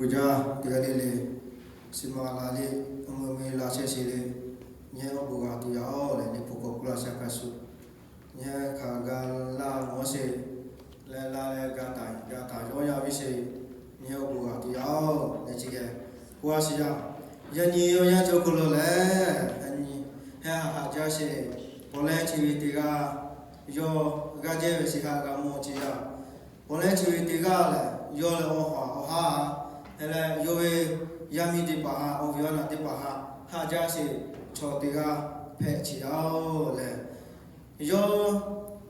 Oˇ jaˇ teˇ g'aˇ le le, shiˍ maˍ la le, awˬ meuˇ meuˇ la chehˇ sheˍ le, nyi hehˉ awˬ bon g'a tuˬ yaˇ-oˬ leh, Liꞈ hpu k'awꞈ k'oˆ laˇ shehˍ hk'a shuˍ, nyi hehˉ hk'a gaˇ laˇ mawˬ sheˍ leh, la leh g'a taˍ g'a taˍ yawˇ yaˇ ve sheˍ, nyi hehˉ awˬ bon g'a tuˬ yaˇ-oˬ leh, chi geh k'oˆ a sheˍ yaˇ. Yaꞈ nyi awˬ yanˇ cawˬ hk'aw lo lehˬ, yaꞈ nyi hehˉ haꞈ haꞈ jaˇ sheˍ, pawˬ lehˇ chi ve teˇ g'aˇ, yawˇ g'aˇ jehˇ ve sheˍ haꞈ g'a mawˬ sheˍ yaˇ. Pawˬ lehˇ chi ve teˇ g'aˇ lehˬ, yawˇ lehˬ awˬ haꞈ awˬ haˉ leh, yawˇ ve yaˇ miˇ teˇ hpaˍ haꞈ, awˬ viˉ awˬ naˬ teˇ hpaˍ haꞈ, haꞈ jaˇ sheˍ chaw teˇ g'aˇ hpehꞈ sheˍ yaˇ-oˬ leh, yawˇ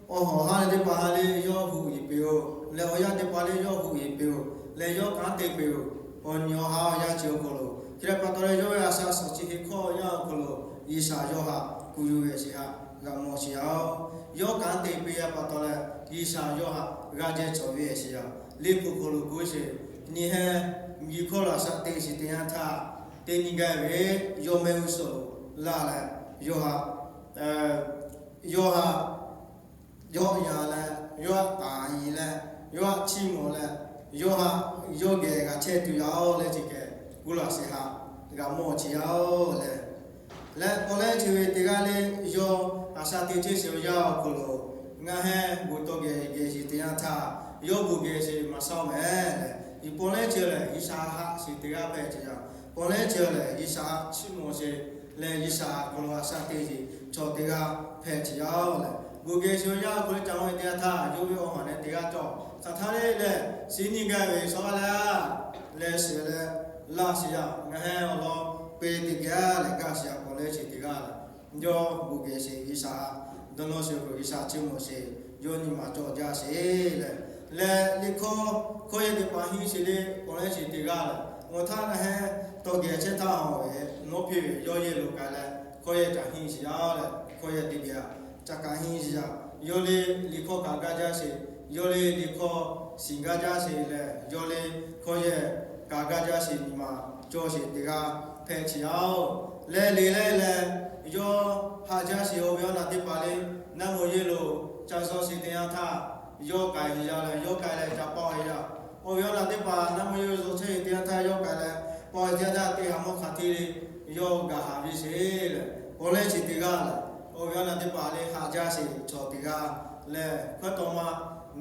awˬ haꞈ awˬ haˉ leh teˇ hpaˍ haꞈ le yawˇ hu yeˬ peuˬ-oˬ leh, awˬ yanˇ teˇ hpaˍ le yawˇ hu yeˬ peuˬ-oˬ leh, yawˇ kanˉ te peuˬ-oˬ. Awˬ nyi awˬ haˉ awˬ yanˇ chi awˬ hk'aw lo, chi htaꞈ pa taw leh yawˇ ve a shaꞈ shawˍ chi hk'e hk'awˇ yanˇ awˬ hk'aw lo, G'uiˬsha yawˇ haꞈ kuˬ yuˬ ve sheˍ haꞈ g'a mawˬ sheˍ yaˇ-oˬ. Yawˇ kanˉ te peuˬ-a pa taw leh, G'uiˬsha yawˇ haꞈ g'a jehˇ cawˬ ve sheˍ yaˇ. Liꞈ hpu hk'aw lo k'oˆ sheˍ, nyi hehˉ miˬguiˬ hkawˇ lo a shaꞈ te sheˍ teˇ yanˇ htaˇ, teˇ nyi gaˇ ve yawˇ mehˆ g'uˇ suhˍ lo laˇ leh, yawˇ haꞈ yawˇ haꞈ yawˇ yaˇ leh, yawˇ haꞈ taˍ nyi leh, yawˇ haꞈ chiˇ mawˬ leh, yawˇ haꞈ yawˇ geh g'a chehˇ tuˬ yaˇ-oˬ leh, chi hk'e kuˬ laˇ sheˍ haꞈ g'a mawˬ sheˍ yaˇ-oˬ leh, leh pawˬ lehˇ chi ve teˇ g'aˇ le, yawˇ a shaꞈ te chehˇ sheˍ ve yanˇ awˬ hk'aw lo, ngaˬ hehˉ bon tawˇ geh geh sheˍ teˇ yanˇ htaˇ, yawˇ bon geh sheˍ maˇ shaˉ-oˬ mehˍ leh, iˉ pawˬ lehˇ chi lehˬ G'uiˬsha haꞈ sheˍ teˇ g'aˇ hpehꞈ sheˍ yaˇ. Pawˬ lehˇ chi lehˬ G'uiˬsha haꞈ chiˇ mawˬ sheˍ leh, G'uiˬsha hk'aw lo a shaꞈ te sheˍ chaw teˇ g'aˇ hpehꞈ sheˍ yaˇ-oˬ leh, bon geh sheˍ ve yanˇ awˬ hk'aw lo ca mawˬ ve teˇ yanˇ htaˇ, yawˇ ve awˬ haꞈ leh teˇ g'aˇ cawˬ hk'aˬ htaˇ le leh, shiˍ nyi gaˇ ve shawˉ g'aˇ le leh, shiˍ leh laˇ sheˍ yaˇ. Ngaˬ hehˉ awˬ lawn peu teˇ geh leh gaˇ sheˍ yaˇ. Pawˬ lehˇ chi teˇ g'aˇ lehˬ, yawˇ bon geh sheˍ G'uiˬsha haꞈ dawˇ nawˇ sheˍ k'o, G'uiˬsha chiˇ mawˬ sheˍ, yawˇ nyi ma cawˬ jaˇ sheˍ leh, leh liꞈ hkawˇ hkawˇ yehˬ teˇ hpaˍ henˇ sheˍ le. Pawˬ lehˇ chi teˇ g'aˇ lehˬ, awˬ htaˇ ngaˬ hehˉ tawˇ geh chehˇ htaˇ hawˬ ve, nawˉ hpeˇ ve yawˇ yehˬ lo k'ai leh, hkawˇ yehˬ ca henˇ sheˍ yaˇ leh, hkawˇ yehˬ teˇ geh ca kaꞈ henˇ sheˍ yaˇ. Yawˇ le liꞈ hkawˇ kaꞈ gaˇ jaˇ sheˍ, yawˇ le liꞈ hkawˇ shiˍ gaˇ jaˇ sheˍ leh, yawˇ le hkawˇ yehˬ kaꞈ gaˇ jaˇ sheˍ, nyi ma cawˬ sheˍ teˇ g'aˇ hpehꞈ sheˍ yaˇ-oˬ leh, le leh leh, yawˇ haꞈ jaˇ sheˍ. Awˬ viˉ awˬ naˬ teˇ hpaˍ le, naˆ moˍ yehˬ lo ca zawˇ sheˍ teˇ yanˇ htaˇ, yawˇ k'ai sheˍ yaˇ leh, yawˇ k'ai leh ca paw sheˍ yaˇ. Awˬ viˉ awˬ naˬ teˇ hpaˍ naˆ moˍ yehˬ lo zawˬ chehˇ ve teˇ yanˇ htaˇ, yawˇ k'ai leh paw sheˍ teˇ yanˇ htaˇ, teˇ ha mawˇ hk'aˬ hk'e le yawˇ gaˬ haˍ ve sheˍ leh, pawˬ lehˇ chi teˇ g'aˇ lehˬ, awˬ viˉ awˬ naˬ teˇ hpaˍ le haꞈ jaˇ sheˍ chaw teˇ g'aˇ leh, hkawehˉ tawˍ ma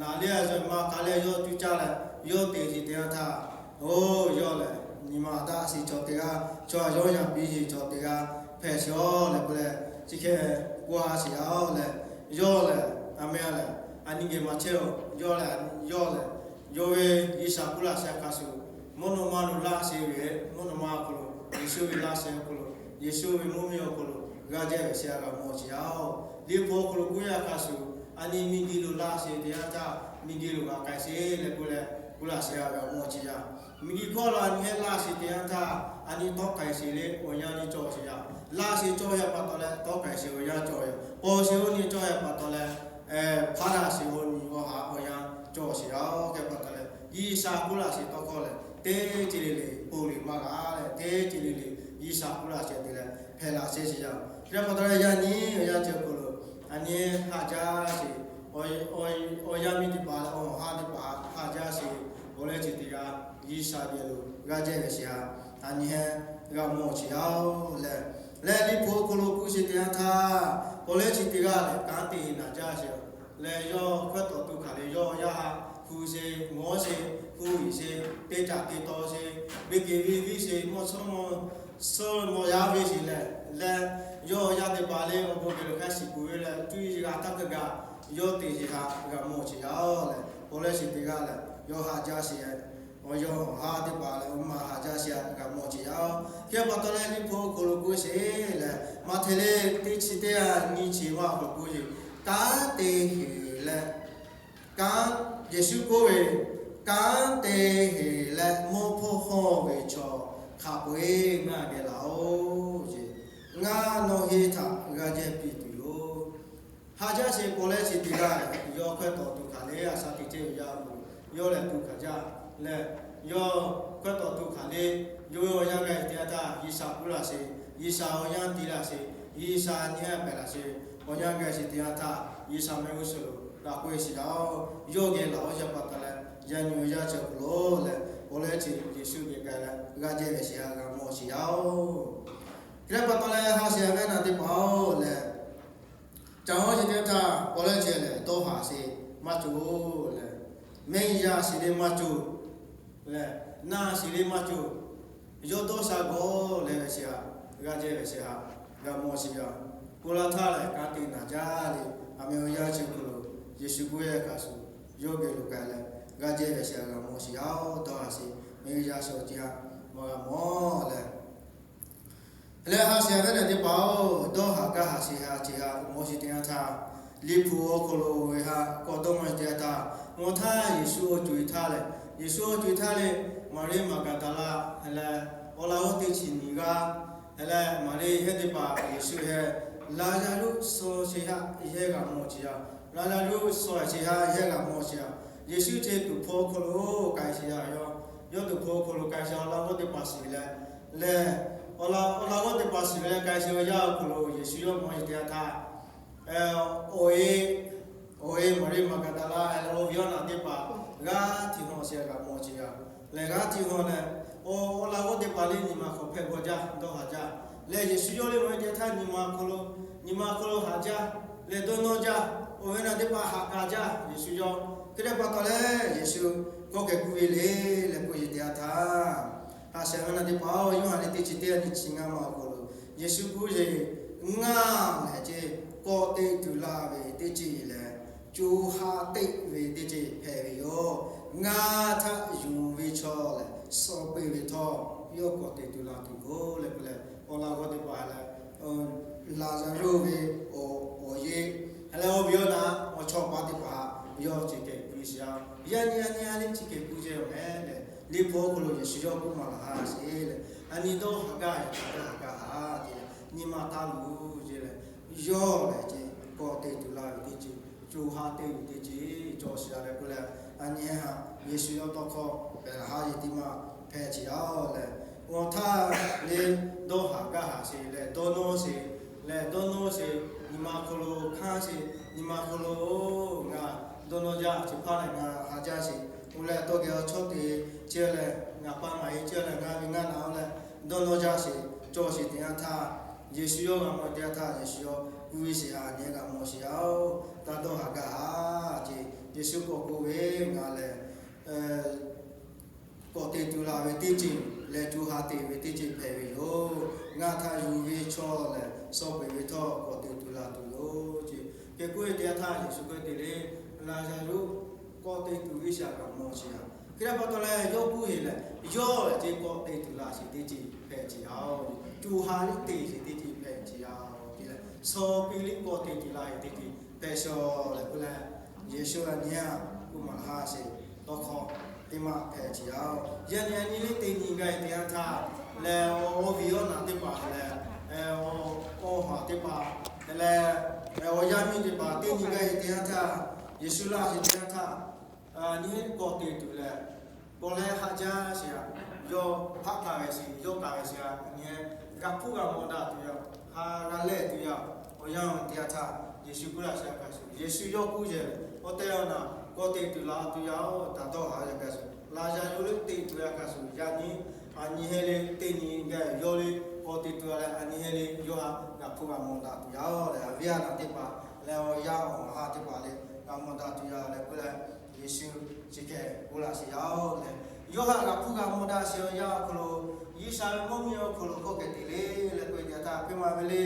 naˍ le a zuhꞈ ma k'a leh yawˇ cuˇ caˇ leh, yawˇ te sheˍ teˇ yanˇ htaˇ, oˇ yawˇ lehˬ nyi ma daꞈ sheˍ chaw teˇ g'aˇ, chaw a yawˇ yaˇ piˇ sheˍ chaw teˇ g'aˇ hpehꞈ sheˍ yaˇ leh k'oˆ leh, chi hk'e k'oˆ a sheˍ yaˇ-oˬ leh, yawˇ lehˬ a meh a lehˬ a nyi geh maˇ chehˇ-oˬ. Yawˇ lehˬ, yawˇ lehˬ yawˇ ve G'uiˬsha kuˬ laˇ sheˍ hk'a shuˍ, mvuhˇ naw ma lo laˇ sheˍ ve, mvuhˇ naw ma awˬ hk'aw lo Yeˍsuˆ ve laˇ sheˍ awˬ hk'aw lo, Yeˍsuˆ ve mvuhˇ miˬ awˬ hk'aw lo g'a jehˇ ve sheˍ a g'a mawˬ sheˍ yaˇ-oˬ. Liꞈ hpu awˬ hk'aw lo k'oˆ yaˇ hk'a shuˍ, a nyi miˬguiˬ lo laˇ sheˍ teˇ yanˇ htaˇ, miˬguiˬ lo g'a k'ai sheˍ leh k'oˆ leh, kuˬ laˇ sheˍ a g'a mawˬ sheˍ yaˇ. Miˬguiˬ hkawˇ lo a nyi hehˉ laˇ sheˍ teˇ yanˇ htaˇ, a nyi tawˆ k'ai sheˍ le awˬ yanˇ nyi cawˬ sheˍ yaˇ. Laˇ sheˍ cawˬ yaˇ pa taw leh tawˆ k'ai sheˍ awˬ yanˇ cawˬ yaˇ. Paw sheˍ awˬ nyi cawˬ yaˇ pa taw leh, hpaˇ daꞈ sheˍ awˬ nyi awˬ haꞈ awˬ yanˇ cawˬ sheˍ yaˇ. Hk'e pa taw leh, G'uiˬsha kuˬ laˇ sheˍ tawˇ hkawˇ lehˬ, teˇ ceuˬ le le ponˬ le maˇ g'a leh, teˇ ceuˬ le le G'uiˬsha kuˬ laˇ sheˍ te leh hpehꞈ la sheˍ sheˍ yaˇ. Hk'e pa taw leh yaꞈ nyi awˬ yanˇ ceuˬ awˬ hk'aw lo, a nyi haꞈ jaˇ sheˍ, awˬ yanˇ miˇ teˇ hpaˍ leh awˬ haˉ teˇ hpaˍ haꞈ jaˇ sheˍ. Pawˬ lehˇ chi teˇ g'aˇ G'uiˬsha geh lo g'a jehˇ ve sheˍ a, a nyi hehˉ g'a mawˬ sheˍ yaˇ-oˬ leh, leh Liꞈ hpu awˬ hk'aw lo k'oˆ sheˍ teˇ yanˇ htaˇ, pawˬ lehˇ chi teˇ g'aˇ lehˬ kanˉ te heˍ naˍ jaˇ sheˍ leh, yawˇ hkawehˉ tawˍ tuˬ hk'aˬ le yawˇ yaˇ haꞈ hpu sheˍ, ngawˉ sheˍ, hpu yiˍ sheˍ, teˇ caꞈ te taw sheˍ, ve keˍ ve viˇ sheˍ, mawˇ shawˉ mawˇ yaˇ ve sheˍ leh, leh yawˇ yaˇ teˇ hpaˍ le awˬ bon geh lo hk'a shiˍ kuˬ ve leh, cuˇ yiˍ g'a htaˇ hk'e gaˬ yawˇ te sheˍ haꞈ g'a mawˬ sheˍ yaˇ-oˬ leh, pawˬ lehˇ chi teˇ g'aˇ lehˬ yawˇ haꞈ jaˇ sheˍ. Awˬ yanˇ awˬ haˉ teˇ hpaˍ leh awˬ maˇ haꞈ jaˇ sheˍ a g'a mawˬ sheˍ yaˇ-oˬ. Hk'e pa taw leh Liꞈ hpu awˬ hk'aw lo k'oˆ sheˍ leh, Maꞈhtehˍ le teˇ chi teˇ ha nyi chi ma awˬ hk'aw lo k'oˆ sheˍ, kanˉ te heˍ leh, kanˉ, Yeˍsuˆ k'oˆ ve, kanˉ te heˍ leh mawˇ hpawˇ hawˇ ve chaw hk'a peu-eˬ ngaˬ geh laˬ-oˬ ce. Ngaˬ nawˬ hui htaꞈ g'a jehˇ piˇ tuˬ yoˬ. Haꞈ jaˇ sheˍ pawˬ lehˇ chi teˇ g'aˇ lehˬ, yawˇ hkawehˉ tawˍ tuˬ hk'aˬ le a shaꞈ teꞈ chehˇ ve yaˇ awˬ hk'aw lo yawˇ lehˬ tuˬ hkanˍ jaˇ leh, yawˇ hkawehˉ tawˍ tuˬ hk'aˬ le yawˇ ve awˬ yanˇ g'a e teˇ yanˇ htaˇ G'uiˬsha kuˬ laˇ sheˍ, G'uiˬsha awˬ yanˇ te laˇ sheˍ, G'uiˬsha nyi a pehˍ laˇ sheˍ. Awˬ yanˇ g'a e sheˍ teˇ yanˇ htaˇ G'uiˬsha mehˆ g'uˇ suhˍ lo daꞈ k'oˆ e sheˍ yaˇ-oˬ. Yawˇ geh laˬ-oˬ yaˇ pa taw leh, yaꞈ nyi awˬ yanˇ ceuˬ awˬ hk'aw lo leh, Pawˇ leh chi Yeˍsuˆ geh k'ai leh g'a jehˇ ve shiˍ ha g'a mawˬ shiˍ yaˇ oˬ. Hk'e leh pa taw leh ha shiˍ ve naˬ teˇ hpaˍ-oˬ lehˬ, caˬ haw shiˍ teˇ htaˇ pawˇ leh chi lehˬ dawˇ haˍ shiˍ maˇ cawˬ leh, mehˆ g'uˇ yaˇ shiˍ le maˇ cawˬ leh, naˆ shiˍ le maˇ cawˬ, yawˇ dawˇ sha gawˬ leh ve shiˍ ha, g'a jehˇ ve shiˍ ha g'a mawˬ shiˍ yaˇ. Pon la htaˇ lehˬ ka te naˍ jaˇ le, aˬ meh awˬ yanˇ chi hk'aw lo Yeˍsuˆ k'oˆ ve hk'a shuˍ yawˇ geh lo k'ai leh g'a jehˇ ve shiˍ ha g'a mawˬ shiˍ yaˇ-oˬ. Dawˇ haˍ shiˍ mehˆ g'uˇ yaˇ shiˍ awˬ ceuˬ ha maˇ g'a mawˬ leh, leh ha shiˍ ve naˬ teˇ hpaˍ-oˬ, dawˇ haˍ gaˇ haˍ shiˍ ha chi ha mawˬ shiˍ teˇ yanˇ htaˇ, Liꞈ hpu awˬ hk'aw lo ve ha k'awꞈ dawˇ mawˬ shiˍ teˇ yanˇ htaˇ, mawˬ htaˇ Yeˍsuˆ awˬ co-e htaˇ leh, Yeˍsuˆ awˬ co-e htaˇ leh Maˍriˆ Maˍgaˍdaˍlaˆ leh awˬ laꞈ g'awˇ teˇ chi nyi g'aˇ leh Maˍriˆ hehˉ teˇ hpaˍ Yeˍsuˆ hehˉ Laˍzaˍruˆ shaw chi ha yehˇ g'a mawˬ shiˍ yaˇ. Laˍzaˍruˆ shaw chi ha yehˇ g'a mawˬ shiˍ yaˇ. Yeˍsuˆ chi tuˍ hpfuh awˬ hk'aw lo k'ai shiˍ yaˇ yoˬ. Yawˇ tuˍ hpfuh awˬ hk'aw lo k'ai shiˍ, awˬ laꞈ g'awˇ teˇ hpaˍ shiˍ ve leh, leh awˬ laꞈ g'awˇ teˇ hpaˍ shiˍ ve leh k'ai shiˍ ve yaˇ awˬ hk'aw lo Yeˍsuˆ yawˇ mawˬ shiˍ teˇ yanˇ htaˇ, awˬ e, awˬ e Maˍriˆ Maˍgaˍdaˍlaˆ leh awˬ viˉ awˬ naˬ teˇ hpaˍ g'aˇ hteꞈ haw shiˍ g'a mawˬ shiˍ yaˇ. Leh g'aˇ hteꞈ haw leh, awˬ laꞈ g'awˇ teˇ hpaˍ lehˬ nyi ma hk'aw hpehꞈ g'awˇ jaˇ, dawˇ haˍ jaˇ. Leh Yeˍsuˆ yawˇ lehˬ mawˬ ve teˇ yanˇ htaˇ nyi ma hk'aw lo, nyi ma hk'aw lo haꞈ jaˇ leh dawˇ nawˇ jaˇ. Awˬ viˉ awˬ naˬ teˇ hpaˍ haꞈ k'a jaˇ Yeˍsuˆ yawˇ. Hk'e leh pa taw leh Yeˍsuˆ kawˆ keh kuˇ ve le leh k'oˆ shiˍ teˇ yanˇ htaˇ, ha shiˍ ve naˬ teˇ hpaˍ-oˬ, Yoˇhanˬ lehˬ teˇ chi teˇ nyi chi ngaˇ ma awˬ hk'aw lo Yeˍsuˆ k'oˆ ve, Ngaˬ lehˬ ce kawꞈ te tuˬ la ve teˇ ceuˬ leh, co ha teꞈ ve teˇ ceuˬ hpehꞈ ve yoˬ. Ngaˬ htaꞈ yonˍ ve chaw lehˬ, suh peuˬ ve htawˇ yawˇ kawꞈ te tuˬ la tuˬ yoˬ leh k'oˆ leh, awˬ laꞈ g'awˇ teˇ hpaˍ leh, Laˍzaˍruˆ ve awˬ e, leh awˬ viˉ awˬ naˬ awˬ chawˇ paˍ teˇ hpaˍ yawˇ chi keh kuˇ shiˍ yaˇ. Yaˇ nyi yaˇ nyi ha lehˬ chi keh kuˇ jehˇ-oˬ meh leh, Liꞈ hpu awˬ hk'aw lo Yeˍsuˆ yawˇ k'oˆ maˍ laˬ ha sheˍ leh, a nyi dawˇ haˍ gaˇ ve htaꞈ dawˇ haˍ gaˇ ha te leh, nyi ma taˇ luˬ ce leh, yawˇ lehˬ ce kawꞈ te tuˬ la ve teˇ ceuˬ, co ha te ve teˇ ceuˬ cawˬ shiˍ yaˇ leh k'oˆ leh, a nyi ha Yeˍsuˆ yawˇ tawˇ hkawˇ pehˬ laˬ ha yeˬ teˇ maˇ hpehꞈ shiˍ yaˇ-oˬ leh, awˬ htaˇ lehˬ dawˇ haˍ gaˇ haˍ sheˍ leh dawˇ nawˇ sheˍ leh dawˇ nawˇ sheˍ, nyi ma hk'aw lo hkanˇ sheˍ, nyi ma hk'aw lo ngaˬ dawˇ nawˇ jaˇ, chi hpaˇ lehˬ ngaˬ haꞈ jaˇ sheˍ, oˇ leh tawˇ geh awˬ chawˇ te ce leh ngaˬ pa maˍ e ce leh ngaˬ ve ngaˇ naˬ-oˬ leh dawˇ nawˇ jaˇ sheˍ cawˬ sheˍ teˇ yanˇ htaˇ, Yeˍsuˆ yawˇ g'a mawˬ teˇ yanˇ htaˇ Yeˍsuˆ yawˇ kuˇ ve shiˍ ha nyi g'a mawˬ shiˍ yaˇ-oˬ, taˇ dawˇ haˍ gaˇ ha ce. Yeˍsuˆ k'awꞈ k'oˆ ve, Ngaˬ lehˬ kawꞈ te tuˬ la ve teˇ ceuˬ leh co ha te ve teˇ ceuˬ hpehꞈ ve yoˬ. Ngaˬ htaꞈ yonˍ ve chaw lehˬ, suh peuˬ ve htawˇ kawꞈ te tuˬ la tuˬ yoˬ ce. Keh kuˇ ve teˇ yanˇ htaˇ Yeˍsuˆ k'oˆ te le, Laˍzaˍruˆ kawꞈ te tuˬ ve shiˍ ha g'a mawˬ shiˍ yaˇ. Hk'e leh pa taw leh yawˇ k'oˆ heˍ leh, yawˇ lehˬ ce kawꞈ te tuˬ la sheˍ teˇ ceuˬ hpehꞈ ce yaˇ-oˬ. Co ha liˇ te sheˍ teˇ ceuˬ hpehꞈ ce yaˇ-oˬ te leh, suh peuˬ liˇ kawꞈ te tuˬ la sheˍ teˇ ceuˬ hpehꞈ sheˍ-oˬ leh k'oˆ leh, Yeˍsuˆ a nyi ha k'oˆ maˍ laˬ ha sheˍ tawˇ hkawˇ teˇ maˇ hpehꞈ ce yaˇ-oˬ. Yaˇ nyi a nyi liˇ te nyi gaˇ ve teˇ yanˇ htaˇ lehˬ, awˬ viˉ awˬ naˬ teˇ hpaˍ lehˬ, awˬ haˍ teˇ hpaˍ lehˬ, awˬ yaˇ miˇ teˇ hpaˍ te nyi gaˇ ve teˇ yanˇ htaˇ, Yeˍsuˆ laˇ sheˍ teˇ yanˇ htaˇ, a nyi kawꞈ te tuˬ leh, kawꞈ leh haꞈ jaˇ sheˍ a, yawˇ hpaˆ hkanˍ ve sheˍ, yawˇ kaˍ ve sheˍ a, a nyi g'a hpuˇ g'a mawˬ daꞈ tuˬ yaˇ, ha g'a lehˬ tuˬ yaˇ, awˬ yanˇ teˇ yanˇ htaˇ Yeˍsuˆ k'oˆ laˇ sheˍ a hk'a shuˍ, Yeˍsuˆ yawˇ k'oˆ yehˬ leh, awˬ tehˬ awˬ naˬ kawꞈ te tuˬ la tuˬ yaˇ-oˬ, taˇ dawˇ haˍ yaˇ hk'a shuˍ, Laˍzaˍruˆ lehˬ te tuˬ yaˇ hk'a shuˍ, yaˇ nyi a nyi heˆ le te nyi gaˇ ve yawˇ lehˬ kawꞈ te tuˬ la leh, a nyi heˆ le yawˇ ha g'a hpuˇ g'a mawˬ daꞈ tuˬ yaˇ-oˬ leh, awˬ viˉ awˬ naˬ teˇ hpaˍ leh awˬ yaˇ awˬ ha teˇ hpaˍ lehˬ g'a mawˬ daꞈ tuˬ yaˇ leh k'oˆ leh, Yeˍsuˆ chi hk'e k'oˆ laˇ sheˍ yaˇ-oˬ leh, yawˇ ha g'a hpuˇ g'a mawˬ daꞈ sheˍ awˬ yanˇ awˬ hk'aw lo, G'uiˬsha ve mvuhˇmiˬ awˬ hk'aw lo kawˆ keh te le leh k'oˆ ve teˇ yanˇ htaˇ, hk'e maˬ ve le,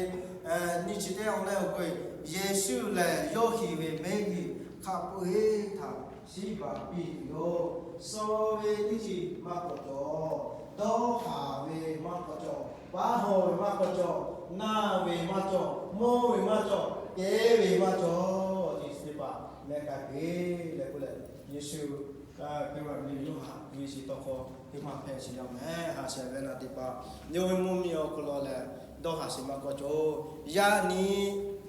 nyiˇ chi teˇ awˬ leh awˬ hk'aw, Yeˍsuˆ lehˬ yawˇ hiˍ ve mehˆ g'uiˬ hk'a peu-eˬ htaꞈ shiˉ baˬ piˇ tuˬ yoˬ. Suh ve teˇ ceuˬ maˇ k'awꞈ cawˬ, dawˇ haˍ ve maˇ k'awꞈ cawˬ, paˉ haw ve maˇ k'awꞈ cawˬ, naˇ ve maˇ cawˬ, mawˇ ve maˇ cawˬ, kehˉ ve maˇ cawˬ, chi teˇ hpaˍ mehˆ k'ai ve leh k'oˆ leh, Yeˍsuˆ k'oˆ ve yoˬ. Haꞈ ve chi tawˇ hkawˇ teˇ maˇ hpehꞈ sheˍ yaˇ meh. Haꞈ sheˍ ve naˬ teˇ hpaˍ yawˇ ve mvuhˇmiˬ awˬ hk'aw lo lehˬ dawˇ haˍ sheˍ maˇ k'awꞈ cawˬ. Yaˇ nyi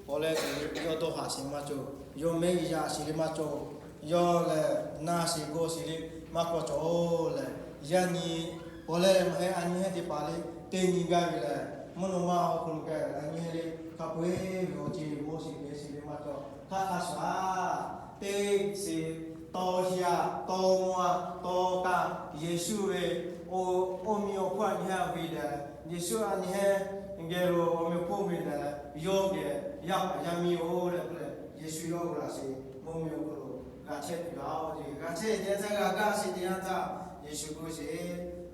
awˬ leh tuˬ yawˇ dawˇ haˍ sheˍ maˇ cawˬ. Yawˇ mehˆ g'uiˬ yaˇ sheˍ le maˇ cawˬ. Yawˇ lehˬ naˇ sheˍ gawˇ sheˍ le maˇ k'awꞈ cawˬ-oˬ leh, yaˇ nyi awˬ leh maˇ heˆ, a nyi heˆ teˇ hpaˍ le te nyi gaˇ ve lehˬ, mvuhˇ naw ma awˬ hk'aw lo kaꞈ a nyi heˆ le hk'a peu-eˬ ve awˬ ceuˬ gawˇ sheˍ kehˉ sheˍ le maˇ cawˬ. Hk'aˬ hk'aˇ suhˍ a teˇ sheˍ tawˇ yaˇ tawˇ maˇ tawˇ kaˇ Yeˍsuˆ ve awˬ, awˬ mi awˬ hpawˇ a nyi hehnˇ ve lehˬ, Yeˍsuˆ a nyi hehnˇ geh lo awˬ mi awˬ hpawˇ ve lehˬ, yawˇ geh yaˇ paˍ yaˇ miˇ-oˬ leh k'oˆ leh, Yeˍsuˆ yawˇ hui laꞈ sheˍ mvuhˇ miˬ awˬ hk'aw lo g'a chehˇ tuˬ laˇ-oˬ. G'a chehˇ teˇ yanˇ htaˇ g'a gaˇ sheˍ teˇ yanˇ htaˇ, Yeˍsuˆ k'oˆ sheˍ,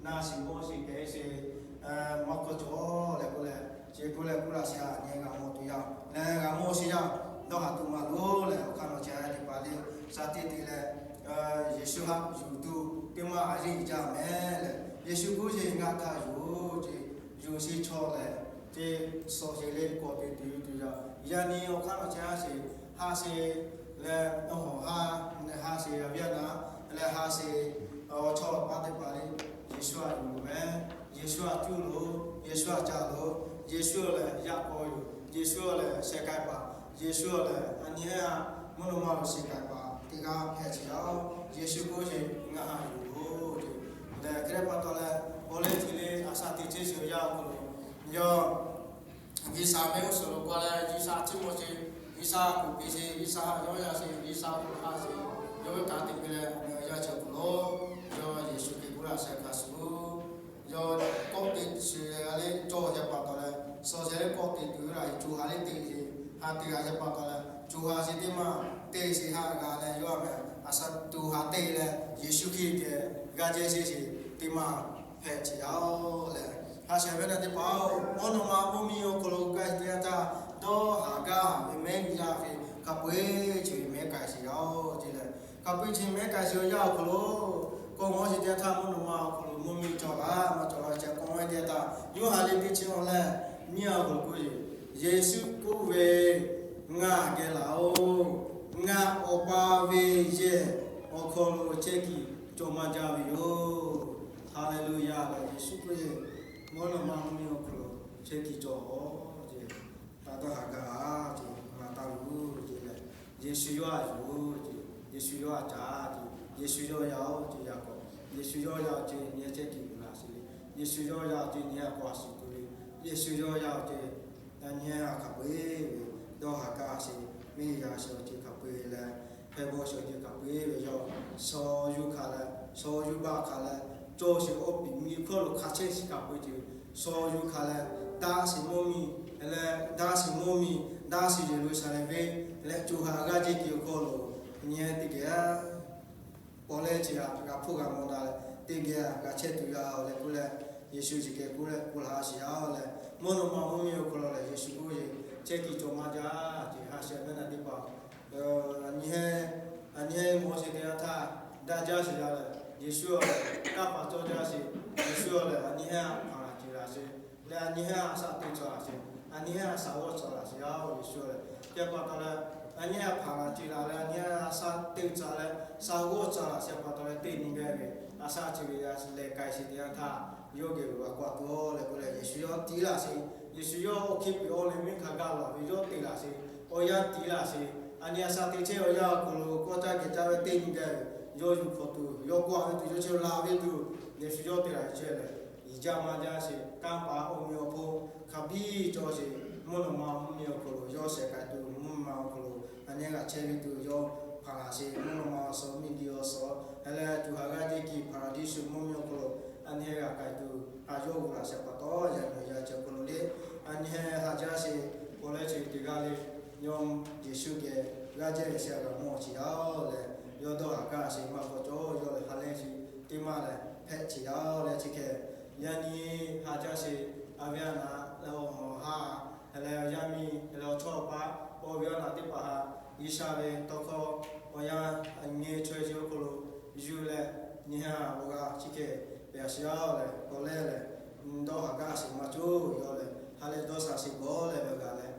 na shiˍ mawˇ sheˍ kehˬ sheˍ maˇ hkawˇ cawˬ leh k'oˆ leh, chi k'oˆ leh k'oˆ laˇ sheˍ, a nyi g'a mawˬ tuˬ yaˇ leh g'a mawˬ sheˍ yaˇ, dawˇ haˍ tuˬ maˇ loˬ leh awˬ hk'aˇ nawˬ chi a teˇ hpaˍ le, shaˍ tiꞈ te leh Yeˍsuˆ haꞈ yuˬ tuˬ teˇ maˇ a yeˇ jaˇ mehˍ leh, Yeˍsuˆ k'oˆ sheˍ, ngaˬ htaꞈ yuˬ-oˬ ce, yuˬ sheˍ chaw lehˬ ce, shawˍ sheˍ le kawꞈ te tuˬ yuˬ tuˬ yaˇ, yaꞈ nyi awˬ hk'aˇ nawˬ chi haꞈ sheˍ, haꞈ sheˍ leh, haꞈ sheˍ a viˉ a naˍ leh haꞈ sheˍ awˬ chawˇ awˬ paˇ teˇ hpaˍ le, Yeˍsuˆ haꞈ yuˬ mehˍ. Yeˍsuˆ haꞈ cuˇ loˬ, Yeˍsuˆ haꞈ ca loˬ, Yeˍsuˆ lehˬ yaꞈ k'aw yoˬ, Yeˍsuˆ lehˬ sheh k'ai paˍ, Yeˍsuˆ lehˬ a nyi hehnˇ a mvuhˇ naw ma lo shiˍ k'ai paˍ teˇ g'aˇ hpehꞈ sheˍ yaˇ-oˬ. Yeˍsuˆ k'oˆ sheˍ, ngaˬ haꞈ yuˬ-oˬ ce. Lehˬ hk'e te pa taw leh, awˬ leh chi le a shaꞈ teꞈ chehˇ sheˍ yaˇ awˬ hk'aw lo, yawˇ G'uiˬsha mehˆ g'uˇ suhˍ lo k'oˆ leh, G'uiˬsha chiˇ mvuh sheˍ, G'uiˬsha kuˬ piˇ sheˍ, G'uiˬsha yawˇ yaˇ sheˍ, G'uiˬsha k'oˆ lo haꞈ sheˍ, yawˇ ve kanˉ te piˇ leh, a nyi awˬ yanˇ chi awˬ hk'aw lo, yawˇ Yeˍsuˆ Hkriꞈ k'oˆ laˇ sheh hk'a shuˍ, yawˇ kawˆ te sheˍ a le cawˇ sheˍ pa taw leh, shawˍ sheˍ le kawˆ te tuˬ ve laꞈ e co ha le te sheˍ, ha te g'a sheˍ pa taw leh, co ha sheˍ teˇ maˇ te sheˍ haꞈ g'a leh, yawˇ a mehˍ a shaꞈ co ha te leh Yeˍsuˆ Hkriꞈ geh g'a jehˇ sheˍ sheˍ teˇ maˇ hpehꞈ sheˍ yaˇ-oˬ leh, haꞈ sheˍ ve naˬ teˇ hpaˍ-oˬ, mvuhˇ naw ma mvuhˇ miˬ awˬ hk'aw lo g'a sheˍ teˇ yanˇ htaˇ, dawˇ haˍ gaˇ ve mehˉ g'uiˬ yaˇ ve hk'a peu-eˬ chi ve mehˉ k'ai sheˍ yaˇ-oˬ ce leh, hk'a peu-eˬ chi mehˉ k'ai sheˍ yaˇ awˬ hk'aw lo, kawˆ g'awˇ sheˍ teˇ yanˇ htaˇ mvuhˇ naw ma awˬ hk'aw lo mvuhˇ miˬ cawˬ laˇ maˇ cawˬ laˇ ce kawˆ g'awˇ teˇ yanˇ htaˇ, Yoˇhanˬ liꞈ teˇ chi awˬ lehˬ nyiˇ a k'oˆ k'oˆ ve, Yeˍsuˆ k'oˆ ve, Ngaˬ geh laˬ-oˬ, ngaˬ Awˬ pa ve yehˬ awˬ hk'aw lo chehˇ kuiˬ cawˬ maˇ jaˇ ve yoˬ. Haˍleˍluˍyaˍ lehˬ, Yeˍsuˆ k'oˆ ve, mvuhˇ naw ma mvuhˇ miˬ awˬ hk'aw lo chehˇ kuiˬ cawˬ-oˬ ce, taˇ dawˇ haˍ gaˇ ce, ngaˬ taˇ luˬ ce leh, Yeˍsuˆ yawˇ a yuˬ-oˬ ce, Yeˍsuˆ yawˇ a caˍ ce, Yeˍsuˆ yawˇ yaˇ-oˬ ce, yaꞈ k'aw Yeˍsuˆ yawˇ yaˇ ce nyi chehˇ kuiˬ g'uiˬ laˬ sheˍ le, Yeˍsuˆ yawˇ yaˇ ce nyi a k'aw a shiˍ tuˬ le, Yeˍsuˆ yawˇ yaˇ ce a nyi a hk'a peu-eˬ ve dawˇ haˍ gaˇ sheˍ, mehˉ g'uiˬ yaˇ sheˍ awˬ ceuˬ hk'a peu-eˬ leh, hpehˇ bawˆ sheˍ awˬ ceuˬ hk'a peu-eˬ ve yawˇ shaw yuˬ hkanˍ leh, shaw yuˬ baˆ hkanˍ leh, cawˇ sheˍ awˬ piˍ miˬ hkawˇ lo hk'a chehˇ sheˍ hk'a peu-eˬ ce, shaw yuˬ hkanˍ leh, daꞈ sheˍ mvuhˇ miˬ leh, daꞈ sheˍ mvuhˇ miˬ, daꞈ sheˍ Yeˍruˆsaˍlehnˍ venˇ leh co ha g'aˇ jehˇ kuiˬ awˬ hk'aw lo nyi teˇ geh paw leh chi a g'a hpuˇ g'a mawˬ daꞈ leh, teˇ geh g'a chehˇ tuˬ yaˇ-oˬ leh k'oˆ leh, Yeˍsuˆ chi geh k'oˆ leh k'oˆ laˇ sheˍ yaˇ-oˬ leh, mvuhˇ naw ma mvuhˇ miˬ awˬ hk'aw lo lehˬ Yeˍsuˆ k'oˆ ve, chehˇ kuiˬ cawˬ maˇ jaˇ ce, haꞈ sheˍ ve naˬ teˇ hpaˍ, a nyi hehnˇ, a nyi hehnˇ mawˬ sheˍ teˇ yanˇ htaˇ, daꞈ jaˇ sheˍ yaˇ leh, Yeˍsuˆ a lehˬ kanˇ paˍ cawˇ jaˇ sheˍ, Yeˍsuˆ a lehˬ a nyi hehnˇ a hpanˍ laˬ ce laˬ sheˍ, leh a nyi hehnˇ a shaꞈ teꞈ cawˬ laˬ sheˍ, a nyi hehnˇ a shaꞈ g'awˇ cawˬ laˬ sheˍ yaˇ-oˬ Yeˍsuˆ a lehˬ. Chi pa taw leh, a nyi hehnˇ a hpanˍ laˬ ce laˬ leh a nyi hehnˇ a shaꞈ teꞈ cawˬ leh shaꞈ g'awˇ cawˬ laˬ sheˍ pa taw leh, teˇ nyi gaˇ ve a shaꞈ chi ve leh k'ai sheˍ teˇ yanˇ htaˇ, yawˇ geh lo g'a k'awꞈ tuˬ-oˬ leh k'oˆ leh, Yeˍsuˆ yawˇ tiˉ laˬ sheˍ. Yeˍsuˆ yawˇ awˬ hkiˇ piˍ awˬ leh miˇ hk'a gaˇ lawˬ ve yawˇ te laˬ sheˍ. Awˬ yanˇ tiˉ laˬ sheˍ. A nyi a shaꞈ teꞈ chehˇ awˬ yanˇ awˬ hk'aw lo k'awˇ caˇ geh caˇ ve teˇ nyi gaˇ ve, yawˇ yuˬ hk'awꞈ tuˬ, yawˇ k'awꞈ ve tuˬ, yawˇ chehˇ laˬ ve tuˬ, Yeˍsuˆ yawˇ te laˬ ve chehˇ leh, iˉ jaˇ maˇ jaˇ sheˍ. Kanˇ paˍ awˬ miˬ awˬ hpon hk'a biˇ cawˬ sheˍ. Mvuhˇ naw ma mvuhˇ miˬ awˬ hk'aw lo yawˇ shehˍ k'ai tuˬ, mvuhˇ naw ma awˬ hk'aw lo a nyi g'a chehˇ ve tuˬ yawˇ hpanˍ laˬ sheˍ. Mvuhˇ naw ma awˬ suhˍ miˇ diˇ awˬ suhˍ heh leh, co ha g'aˇ jehˇ kuiˬ Hpaˍraˍdiˆsuꞈ mvuhˇ miˬ awˬ hk'aw lo a nyi g'a k'ai tuˬ, a yawˇ g'uiˬ laˬ sheˍ pa taw, yaꞈ nyi yaˇ chi awˬ hk'aw lo le, a nyi hehnˇ haꞈ jaˇ sheˍ. Paw leh chi teˇ g'aˇ le, yawˇ Yeˍsuˆ geh g'aˇ jehˇ ve sheˍ g'a mawˬ sheˍ yaˇ-oˬ leh, yawˇ dawˇ haˍ gaˇ sheˍ maˇ k'awꞈ cawˬ, yawˇ lehˬ ha lehˇ sheˍ teˇ maˇ lehˬ hpehꞈ sheˍ yaˇ-oˬ leh, chi hk'e yaꞈ nyi haꞈ jaˇ sheˍ. A viˉ a naˍ leh awˬ ha leh awˬ yaˇ miˇ leh awˬ chawˇ awˬ paˍ, awˬ viˉ awˬ naˍ teˇ hpaˍ htaꞈ G'uiˬsha ve tawˇ hkawˇ awˬ yanˇ a nyi chaweh chi awˬ hk'aw lo yuˬ leh, nyi ha awˬ g'a chi hk'e pehˬ sheˍ yaˇ-oˬ leh, k'awꞈ lehˇ leh dawˇ haˍ gaˇ sheˍ maˇ cawˬ yaˇ-oˬ leh, ha lehˇ dawˇ sha sheˍ gawˬ leh ve g'a leh,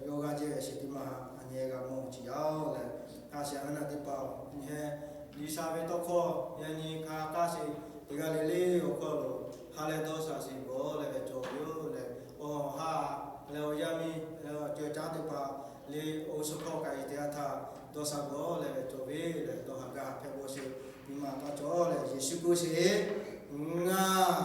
yawˇ g'aˇ jehˇ ve sheˍ teˇ maˇ a nyi g'a mawˬ sheˍ yaˇ-oˬ leh, ha sheˍ a viˉ a naˍ teˇ hpaˍ nyi hehnˇ G'uiˬsha ve tawˇ hkawˇ yaꞈ nyi hk'a k'aˇ sheˍ teˇ g'aˇ le le awˬ hkawˇ lo ha lehˇ dawˇ sha sheˍ gawˬ leh ve cawˬ ve yoˬ leh, awˬ ha leh awˬ yaˇ miˇ leh awˬ ceuˬ caˉ teˇ hpaˍ le, oˇ suhˍ hkawˇ k'ai teˇ yanˇ htaˇ dawˇ sha gawˬ leh ve cawˬ ve leh, dawˇ haˍ gaˇ hpehꞈ bawˆ sheˍ. Nyi ma taˇ cawˬ leh Yeˍsuˆ k'oˆ sheˍ, Ngaˬ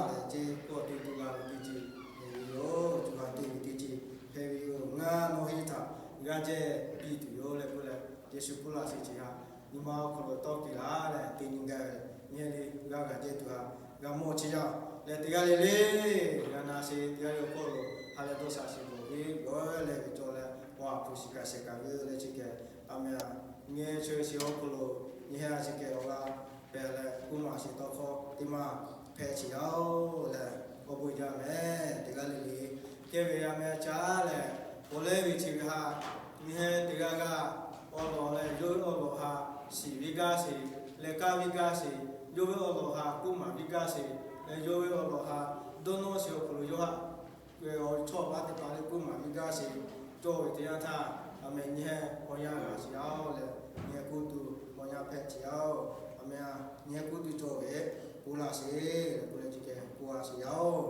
lehˬ ce k'awꞈ te tuˬ g'a ve teˇ ceuˬ hpehꞈ ve yoˬ. Tuˬ g'a te ve teˇ ceuˬ hpehꞈ ve yoˬ. Ngaˬ nawˬ hui htaꞈ g'aˇ jehˇ piˇ tuˬ yoˬ leh k'oˆ leh, Yeˍsuˆ k'oˆ laˇ sheˍ ce ha nyi ma awˬ hk'aw lo tawˇ keꞈ laˬ leh te nyi gaˇ ve, nyi le g'a gaˬ jehˇ tuˬ htaꞈ g'a mawˬ chi yaˇ leh, teˇ g'aˇ le le g'a na sheˍ. Teˇ g'aˇ le awˬ hk'aw lo ha leh dawˇ shaˍ sheˍ bawˬ ve gawˬ leh ve cawˬ leh, awˬ ha hpu shiˍ kaꞈ shehˍ kaꞈ ve leh chi kehˬ, a meh a, nyi chehˇ ve chi awˬ hk'aw lo nyi heh a chi kehˬ awˬ g'a pehˬ leh, kuˇ maˬ sheˍ tawˇ hkawˇ teˇ maˇ hpehꞈ chi yaˇ-oˬ leh, awˬ bon jaˇ meh. Teˇ g'aˇ le le kehˬ ve a meh a caˉ leh, awˬ leh ve chi ve htaꞈ nyi heh teˇ g'aˇ g'aˇ awˬ lawˬ leh yawˇ ve awˬ lawˬ htaꞈ shiˍ viˇ gaˇ sheˍ leh, kaˇ viˇ gaˇ sheˍ, yawˇ ve awˬ lawˬ htaꞈ kuˇ maˬ viˇ gaˇ sheˍ leh, yawˇ ve awˬ lawˬ htaꞈ dawˇ nawˇ sheˍ awˬ hk'aw lo yawˇ htaꞈ awˬ chawˇ paˉ teˇ hpaˍ leh kuˇ maˬ viˇ gaˇ sheˍ cawˬ ve teˇ yanˇ htaˇ, a meh nyi heh awˬ yanˇ g'a sheˍ yaˇ-oˬ leh, nyi heh kuˇ tuˬ awˬ yanˇ hpehꞈ chi yaˇ-oˬ. A meh a, nyi heh kuˇ tuˬ cawˬ ve k'oˆ laˇ sheˍ leh, k'oˆ leh chi kehˬ k'oˆ a sheˍ yaˇ-oˬ.